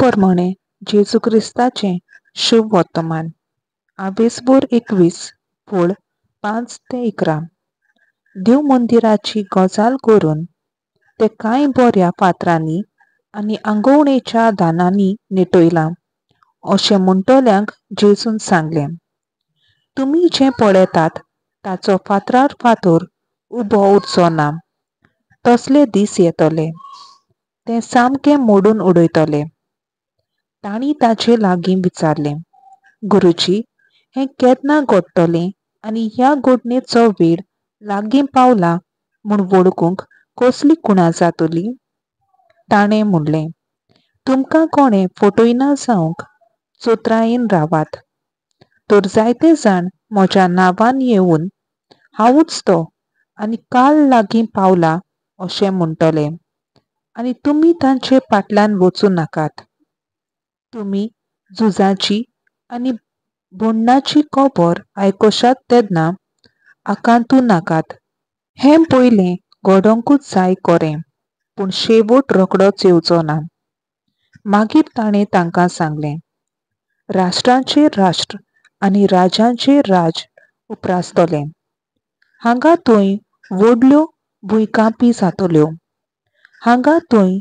प्रमाणें जेजू क्रिस्ताचें शुभ वर्तमान, आवेसभर 21, वळ 5 ते 11. देव मंदिराची गजाल करून ते कांय बऱ्या फातरांनी आनी आंगवणेच्या दानांनी नेटयलां अशें म्हणटल्यांक जेजून सांगलें, तुमी जें पळयतात ताचो फातरार फातर उबो उरचो ना. तसले दीस येतले, तें सामकें मोडून उडयतले. तांणी ताचे लागीं विचारलें, गुरुजी, हें केन्ना घडटलें आनी ह्या घडणेचो वेळ लागीं पावला म्हूण वळखूंक कसली खुणा जातली? ताणें म्हणलें, तुमकां कोणें फटयना जावंक चतुरायेन रावात. तर जायते जाण म्हज्या नांवान येवन हांवूच तो आनी काल लागीं पावला अशें म्हणटले आनी तुमी तांचे फाटल्यान वचूं नाकात. तुमी झुजाची आनी बंडाची खबर आयकशात तेन्ना आकांतू नाकात. हें पयलें घडोवंकूच जाय खरें, पूण शेवट रोखडोच येवचो ना. मागीर ताणें तांकां सांगलें, राष्ट्रांचेर राष्ट्र आनी राज्यांचेर राज उप्रासतलें. हांगा थंय व्हडल्यो भुंयकांपी जातल्यो. हांगा थंय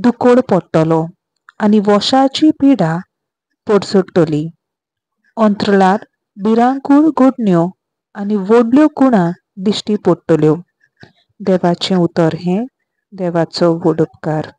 दुकोळ पडटलो आनी वशाची पिडा पडसरतली. अंतराळार भिरांकूळ घडण्यो आनी व्हडल्यो खुणा दिश्टी पडटल्यो. देवाचें उतर हें देवाचो व्हड उपकार.